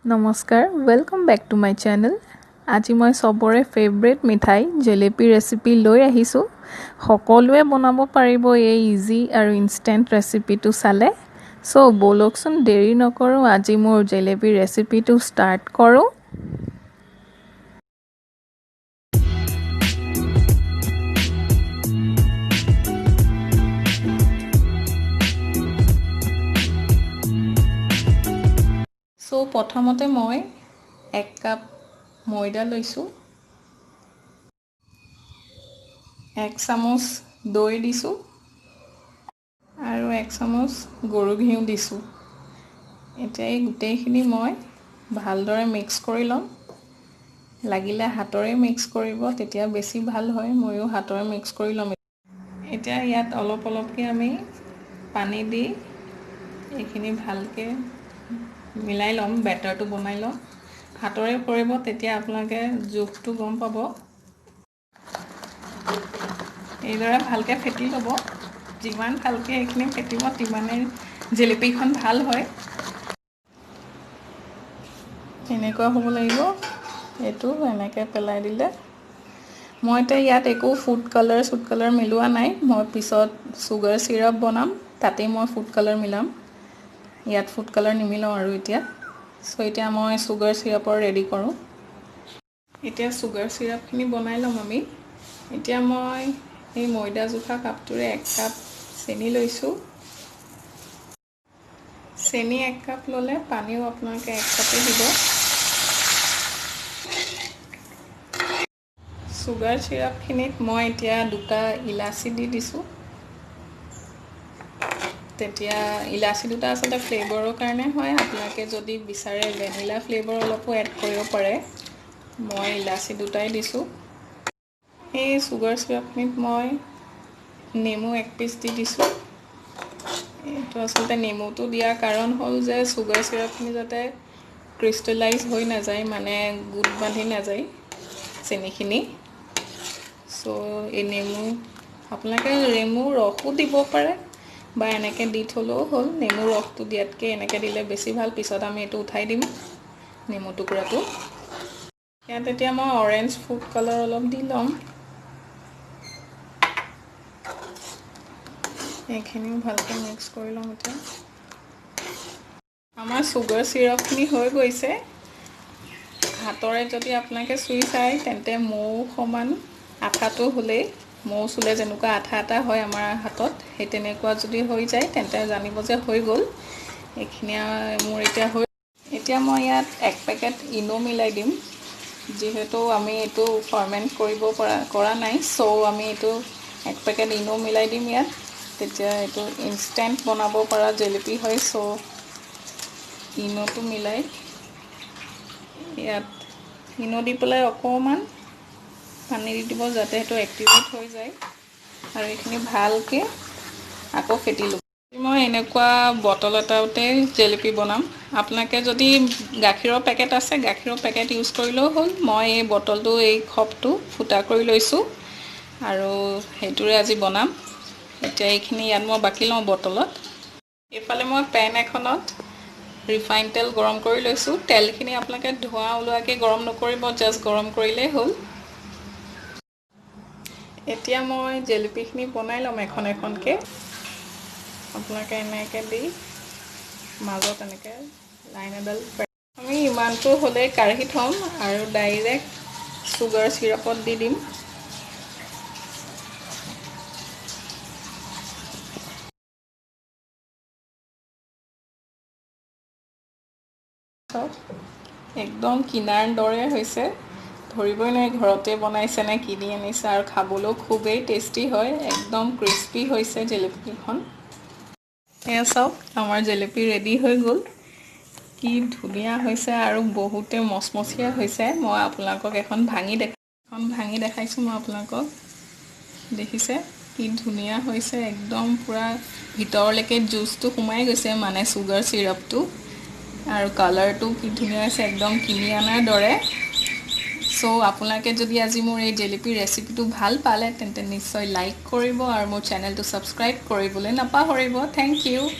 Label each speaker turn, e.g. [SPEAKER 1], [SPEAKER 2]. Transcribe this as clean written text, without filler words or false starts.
[SPEAKER 1] নমস্কাৰ, welcome back to my channel. আজি মই চবৰে ফেভৰেট মিঠাই জেলেপি ৰেচিপি লৈ আহিছোঁ। সকলোৱে বনাব পাৰিব এই ইজি আৰু ইনষ্টেণ্ট ৰেচিপিটো চালে। চ' ব'লকচোন, দেৰি নকৰোঁ, আজি মোৰ জেলেপি ৰেচিপিটো ষ্টাৰ্ট কৰোঁ। চ' প্ৰথমতে মই 1 কাপ ময়দা লৈছোঁ, 1 চামুচ দৈ দিছোঁ আৰু 1 চামুচ গৰু ঘিউ দিছোঁ। এতিয়া এই গোটেইখিনি মই ভালদৰে মিক্স কৰি ল'ম। লাগিলে হাতৰে মিক্স কৰিব, তেতিয়া বেছি ভাল হয়। ময়ো হাতৰে মিক্স কৰি ল'ম। এতিয়া ইয়াত অলপ অলপকৈ আমি পানী দি এইখিনি ভালকৈ মিলাই ল'ম, বেটাৰটো বনাই ল'ম। হাতৰে কৰিব, তেতিয়া আপোনালোকে জোখটো গম পাব। এইদৰে ভালকৈ ফেটি ল'ব। যিমান ভালকৈ এইখিনি ফেটিব, তিমানেই জেলেপিখন ভাল হয়। এনেকুৱা হ'ব লাগিব। এইটো এনেকৈ পেলাই দিলে। মই এতিয়া ইয়াত একো ফুড কালাৰ চুড কালাৰ মিলোৱা নাই। মই পিছত চুগাৰ চিৰাপ বনাম, তাতেই মই ফুড কালাৰ মিলাম। ইয়াত ফুড কালাৰ নিমিলাওঁ আৰু এতিয়া। চ' এতিয়া মই চুগাৰ চিৰাপৰ ৰেডি কৰোঁ। এতিয়া চুগাৰ চিৰাপখিনি বনাই ল'ম আমি। এতিয়া মই এই ময়দা জোখা কাপটোৰে 1 কাপ চেনি লৈছোঁ। চেনি 1 কাপ ল'লে পানীও আপোনালোকে 1 কাপেই দিব। চুগাৰ চিৰাপখিনিত মই এতিয়া দুটা ইলাচি দি দিছোঁ। তেতিয়া ইলাচি দুটা আচলতে ফ্লেভাৰৰ কাৰণে হয়। আপোনালোকে যদি বিচাৰে, ভেনিলা ফ্লেভাৰ অলপো এড কৰিব পাৰে। মই ইলাচি দুটাই দিছোঁ। এই চুগাৰ চিৰাপখিনিত মই নেমু 1 পিচ দি দিছোঁ। এইটো আচলতে নেমুটো দিয়াৰ কাৰণ হ'ল যে চুগাৰ চিৰাপখিনি যাতে ক্ৰিষ্টেলাইজ হৈ নাযায়, মানে গোট বান্ধি নাযায় চেনিখিনি। চ' এই নেমু, আপোনালোকে নেমু ৰসো দিব পাৰে বা এনেকৈ দি থ'লেও হ'ল। নেমু ৰসটো দিয়াতকৈ এনেকৈ দিলে বেছি ভাল। পিছত আমি এইটো উঠাই দিম নেমু টুকুৰাটো। ইয়াত এতিয়া মই অৰেঞ্জ ফুড কালাৰ অলপ দি ল'ম। এইখিনিও ভালকৈ মিক্স কৰি ল'ম। এতিয়া আমাৰ চুগাৰ চিৰাপখিনি হৈ গৈছে। হাতৰে যদি আপোনালোকে চুই চায়, তেন্তে মৌ সমান আঠাটো হ'লেই, মৌ চুলে যেনেকুৱা আঠা এটা হয় আমাৰ হাতত, সেই তেনেকুৱা যদি হৈ যায়, তেন্তে জানিব যে হৈ গ'ল। এইখিনি মোৰ এতিয়া হৈ। এতিয়া মই ইয়াত 1 পেকেট ইন' মিলাই দিম। যিহেতু আমি এইটো ফাৰ্মেণ্ট কৰিব পৰা কৰা নাই, চ' আমি এইটো 1 পেকেট ইন' মিলাই দিম ইয়াত। তেতিয়া এইটো ইনষ্টেণ্ট বনাব পৰা জেলেপি হয়। চ' ইন'টো মিলাই ইয়াত ইন' দি পেলাই অকণমান পানী দি দিব, যাতে সেইটো এক্টিভেট হৈ যায়। আৰু এইখিনি ভালকৈ আকৌ ফেটি ল'ব। মই এনেকুৱা বটল এটাতে জেলেপি বনাম। আপোনালোকে যদি গাখীৰৰ পেকেট আছে, গাখীৰৰ পেকেট ইউজ কৰিলেও হ'ল। মই এই বটলটো, এই খপটো ফুটা কৰি লৈছোঁ আৰু সেইটোৰে আজি বনাম। এতিয়া এইখিনি ইয়াত মই বাকি লওঁ বটলত। এইফালে মই পেন এখনত ৰিফাইন তেল গৰম কৰি লৈছোঁ। তেলখিনি আপোনালোকে ধোঁৱা ওলোৱাকৈ গৰম নকৰিব, জাষ্ট গৰম কৰিলেই হ'ল। এতিয়া মই জেলেপিখিনি বনাই ল'ম এখন এখনকৈ। আপোনালোকে এনেকৈ দি মাজত এনেকৈ লাইন এডাল, আমি ইমানটো হ'লেই কাঢ়ি থ'ম আৰু ডাইৰেক্ট চুগাৰ চিৰাপত দি দিম। চাওক, একদম কিনাৰ দৰে হৈছে। ধৰিবই নোৱাৰি ঘৰতে বনাইছে নে কিনি আনিছে। আৰু খাবলৈও খুবেই টেষ্টি হয়। একদম ক্ৰিস্পি হৈছে জেলেপিখন। এয়া চাওক, আমাৰ জেলেপি ৰেডি হৈ গ'ল। কি ধুনীয়া হৈছে আৰু বহুতে মচমচীয়া হৈছে। মই আপোনালোকক এখন ভাঙি দেখাইছোঁ মই আপোনালোকক। দেখিছে, কি ধুনীয়া হৈছে? একদম পূৰা ভিতৰলৈকে জুচটো সোমাই গৈছে, মানে চুগাৰ চিৰাপটো। আৰু কালাৰটো কি ধুনীয়া হৈছে, একদম কিনি অনাৰ দৰে। চ' আপোনালোকে যদি আজি মোৰ এই জেলেপি ৰেচিপিটো ভাল পালে, তেন্তে নিশ্চয় লাইক কৰিব আৰু মোৰ চেনেলটো ছাবস্ক্ৰাইব কৰিবলৈ নাপাহৰিব। Thank U.